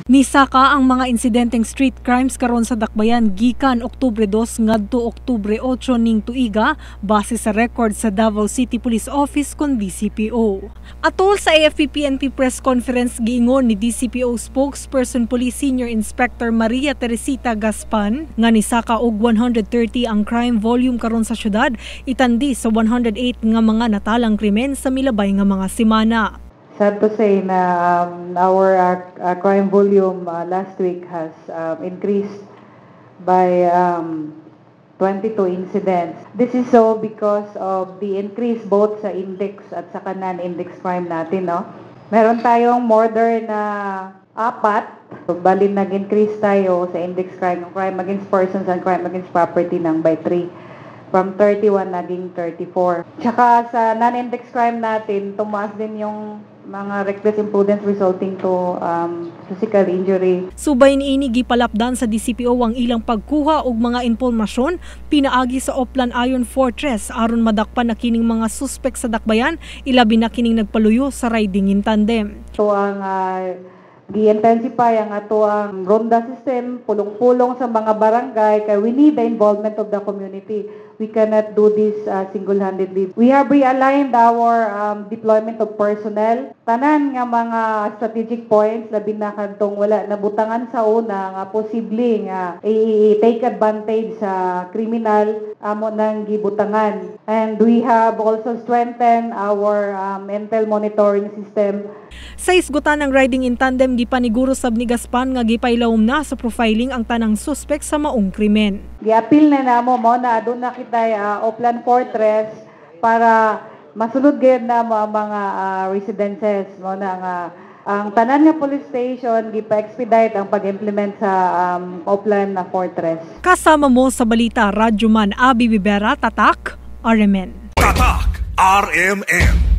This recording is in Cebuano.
Nisaka ang mga insidenteng street crimes karon sa Dakbayan gikan Oktubre 2 ngadto Oktubre 8 ning tuiga, base sa record sa Davao City Police Office kon DCPO. Atol sa AFP-PNP press conference, giingon ni DCPO spokesperson Police Senior Inspector Maria Teresita Gaspan nga nisaka og 130 ang crime volume karon sa syudad, itandi sa 108 nga mga natalang krimen sa milabay nga mga semana. Sad to say na our crime volume last week has increased by 22 incidents. This is so because of the increase both sa index at sa non-index crime natin, no? Meron tayong murder na apat. Bali, nag-increase tayo sa index crime, yung crime against persons and crime against property ng by 3. From 31 naging 34. Tsaka sa non-index crime natin, tumaas din yung mga reckless imprudence resulting to physical injury. Subay niini, gipalapdan sa DCPO ang ilang pagkuha og mga impormasyon pinaagi sa Oplan Iron Fortress aron madakpan na kining mga suspek sa Dakbayan, ilabi na kining nagpaluyo sa riding in tandem. So ang gi-intensify ang ato ang ronda system, pulong-pulong sa mga barangay kay we need the involvement of the community. We cannot do this single-handedly. We have realigned our deployment of personnel. Tanan nga mga strategic points, labi na kadtong wala nabutangan sa una nga posible nga i-take advantage sa criminal, amo nang gibutangan. And we have also strengthened our intel monitoring system. Sa isgutan ng riding in tandem, gipaniguro sab ni Gaspan nga gipailawom na sa profiling ang tanang suspek sa maong krimen. Giapil na namo mo na aduna kitay Oplan Fortress para masulod gayud namo ang mga residences mo na nga ang tanan nga police station gipa-expedite ang pag-implement sa Oplan na Fortress. Kasama mo sa balita, Radyoman Abi Bibera, Tatak, RMN. Tatak RMN.